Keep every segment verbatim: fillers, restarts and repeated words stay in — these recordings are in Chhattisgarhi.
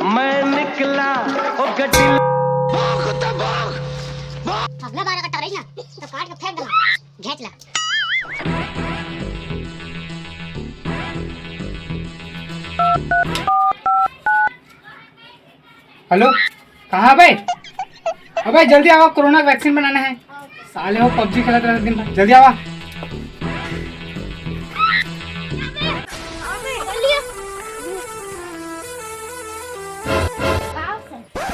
मैं निकला ओ गड्डी। अगला बार अगर टकराई ना तो काट के फेंक देना, घेच ला। हेलो, कहाँ बे? अबे जल्दी आवा, कोरोना का वैक्सीन बनाना है। साले हो पबजी खेलत रहते दिन भर, जल्दी आवा।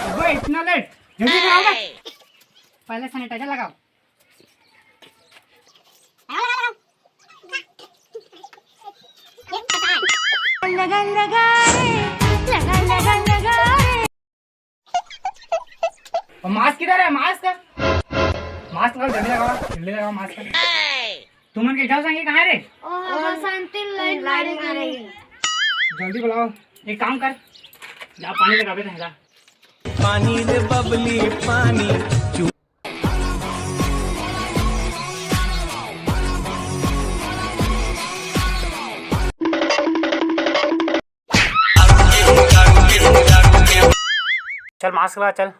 अबे इतना लेट, जल्दी बनाओ बे। पहले सैनिटाइजर लगाओ। और मास्क किधर है? मास्क, मास्क लगाओ, जल्दी लगाओ, जल्दी लगाओ मास्क। तुमन के जाओ संगी कहाँ रे? ओ, बसंती लाइन मारे गे। जल्दी बुलाओ, एक काम कर, जा पानी लगावे तहला। पानी रे बबली पानी। चल मास्क लगा, चल।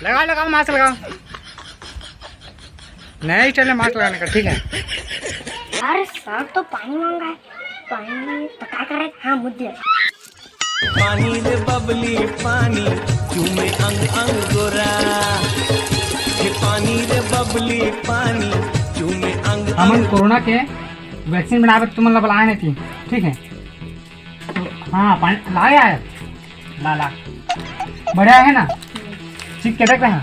लगाओ, लगाओ, मास्क लगाओ। नया स्टाइल है मास्क लगाने का, ठीक है। अरे सर तो पानी मांगा है, पानी तो क्या करे? हाँ, मुझे पानी रे बबली पानी, चूमे अंग अंग गोरा। हे पानी रे बबली पानी, चूमे अंग हमन अंग। कोरोना के वैक्सीन बनावे तुमन ला बुलाए नहीं थी, ठीक है? तो हाँ, पानी ला यार, ला ला, बढ़िया है ना? ठीक के देख रहे हैं,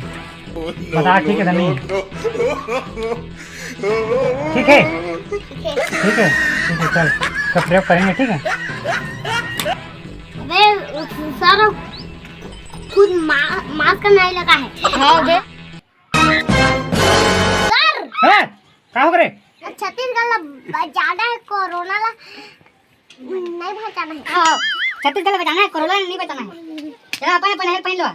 बता ठीक है नहीं? ठीक है, ठीक है, ठीक है, चल, इसका प्रयोग करेंगे, ठीक है। अबे सर, खुद मा-, मास्क नहीं लगा है। हाँ बे। सर, हैं? का हो रे? छत्तीसगढ़ ला बचाना है, कोरोना ला नहीं बचाना है। हाँ, छत्तीसगढ़ ला बचाना है, कोरोना ला नहीं बचाना है। चला, अपन, अपन हेल्प पहन लो।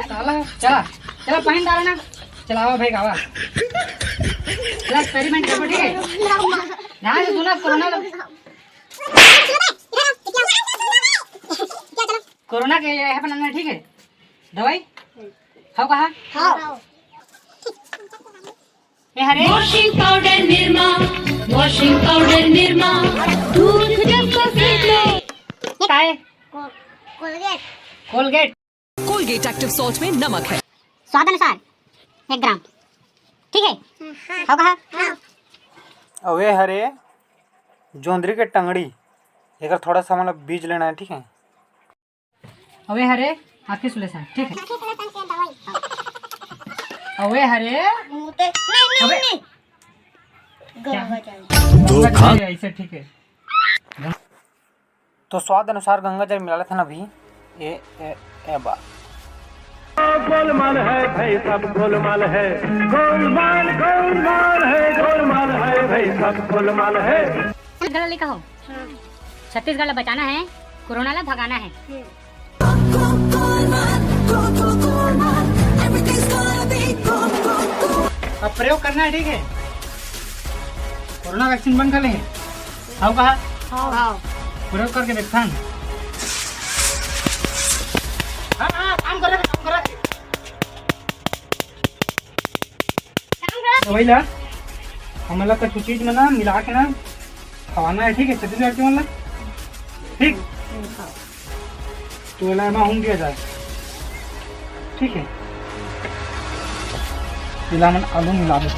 साला, चला, चला, पहन डाला ना। चलावा भाई, गावा। चला, एक्सपेरिमेंट करो, ठीक है? ध्यान से सुना, कोरोना ला कोरोना के ये है बनाना, ठीक है? दवाई खाओ कहा? हाँ। ए हरे। Washing powder Nirma, washing powder Nirma, दूध जैसा सीधे। ये का है? को-, Colgate. Colgate. Colgate active salt में नमक है। स्वाद अनुसार एक ग्राम, ठीक है? हाँ। खाओ कहा? हाँ। अवे हरे जोंदरी के टंगड़ी, एकर थोड़ा सा मतलब बीज लेना है, ठीक है? अवे हरे आँखी सुलेसन, ठीक है? अवे हरे मुते-, नहीं, नहीं, अबे। नहीं। क्या? गंगा जल। गंगा जल, ऐसे ठीक है। तो स्वाद अनुसार गंगा जल मिला लेथन अभी। ए, ए, ए बा। गोलमाल है भाई, सब गोलमाल है। गोलमाल, गोलमाल है, गोलमाल है भाई, सब गोलमाल है। छत्तीसगढ़ वाली कहो। हाँ। छत्तीसगढ़ ला बचाना है, कोरोना ला भगाना है। हम्म। अब प्रयोग करना है, ठीक है? कोरोना वैक्सीन बन खा ले। आओ कहा? हाँ। प्रयोग करके देखता हूँ। हाँ, हाँ, काम कर रहे, काम कर रहे। दवाई ला, हमन ला कछु चीज में ना मिला के ना खवाना है, ठीक है? छत्तीसगढ़ के मन ला, ठीक? तो एला एमा हूँ दिया जाए, ठीक है? एला हमन आलू मिला दे,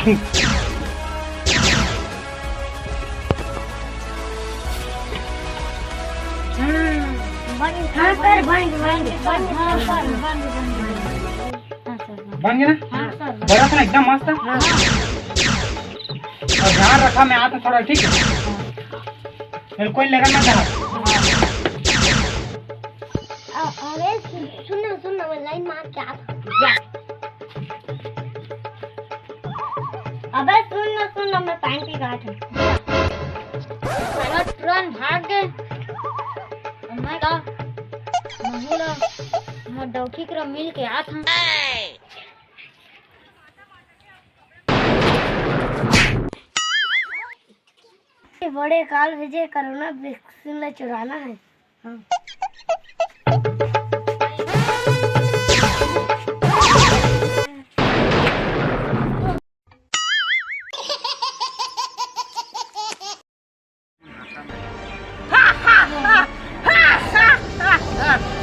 ठीक। हाँ, बन, हाँ, सर, बन, बन, बन, हाँ, सर, बन, बन, बन, बन। हाँ, सर, हाँ। बन गया ना? हाँ, सर। बड़ा था ना, एकदम मस्त। हाँ। और ध्यान रखा, मैं आता थोड़ा, ठीक है? फिर कोई लेकर मत जाना। अ-, अरे, सुन, सुन ना, सुन ना, मैं लाइन मार के आता हूँ। जा। अबे सुन ना, सुन ना, मैं पानी पी के आत हूँ। साला ट्रेन भाग गए। अब मैं का, महू ला मोर डौकी करा मिल के आत हूँ। बड़े काल भेजे कोरोना वैक्सीन ला चुराना है। हाँ।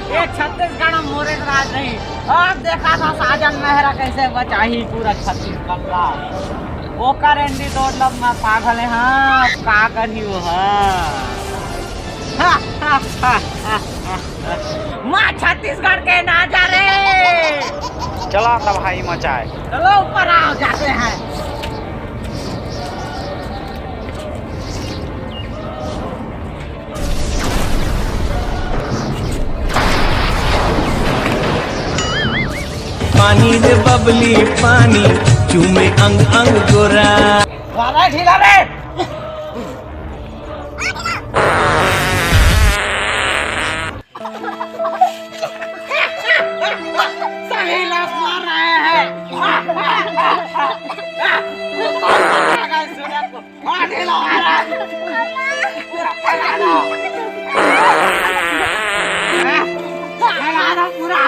ये छत्तीसगढ़ में मोरे के राज नहीं। अब देखा था साजन मेहरा कैसे बचाही पूरा छत्तीसगढ़ ला। ओकर एंडी डोडलब में पागल है। हाँ, अब का करही वो, हाँ। माँ छत्तीसगढ़ के ना जा रे। चला तबाही मचाए। चलो ऊपर आओ, जाते हैं। पानी दे बबली पानी, चूमे अंग अंग गोरा। वाला ढीला रे। सही लोग मार रहे हैं। मार ढीला वाला। पूरा फैला दो। फैला दो पूरा।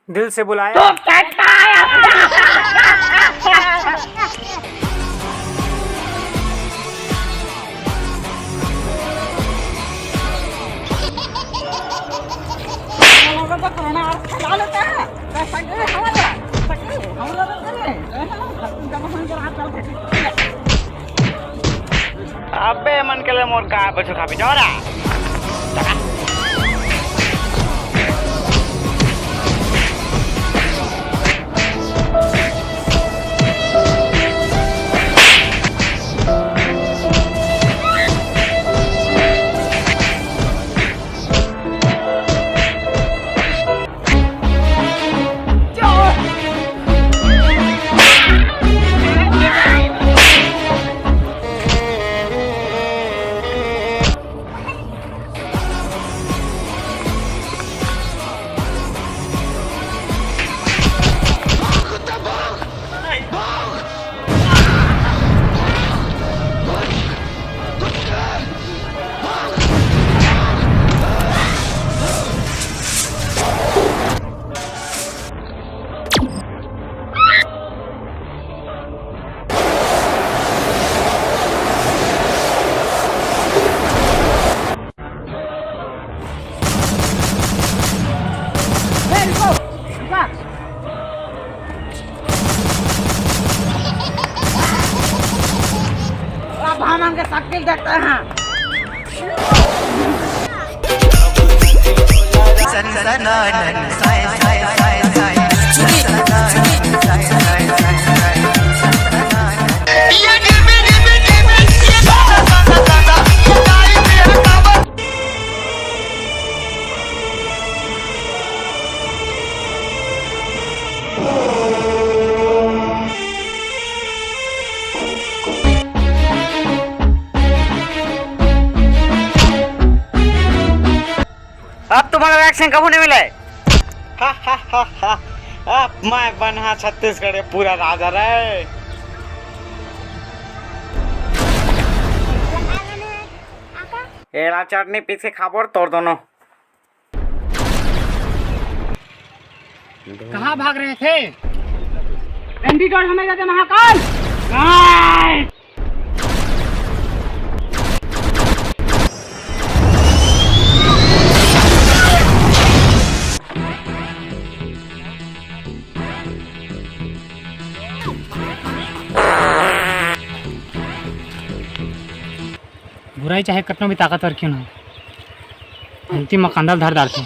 दिल से बुलाया। अबे मन के ले मोर गाय बछरू खा पी जौरा। अब हम उनके शक्ल देखते हैं। अब तुम्हारा वैक्सीन कभू नहीं मिले। अब मैं बनहा छत्तीसगढ़ के पूरा राजा रे। एला चटनी पीस के खाबो तोर दोनों। कहाँ भाग रहे थे? एंटीडोट हमें दे दे महाकाल। नहीं। बुराई चाहे कतनो भी ताकतवर क्यों ना हो, अंतिम म कांदा ल धर डारथे।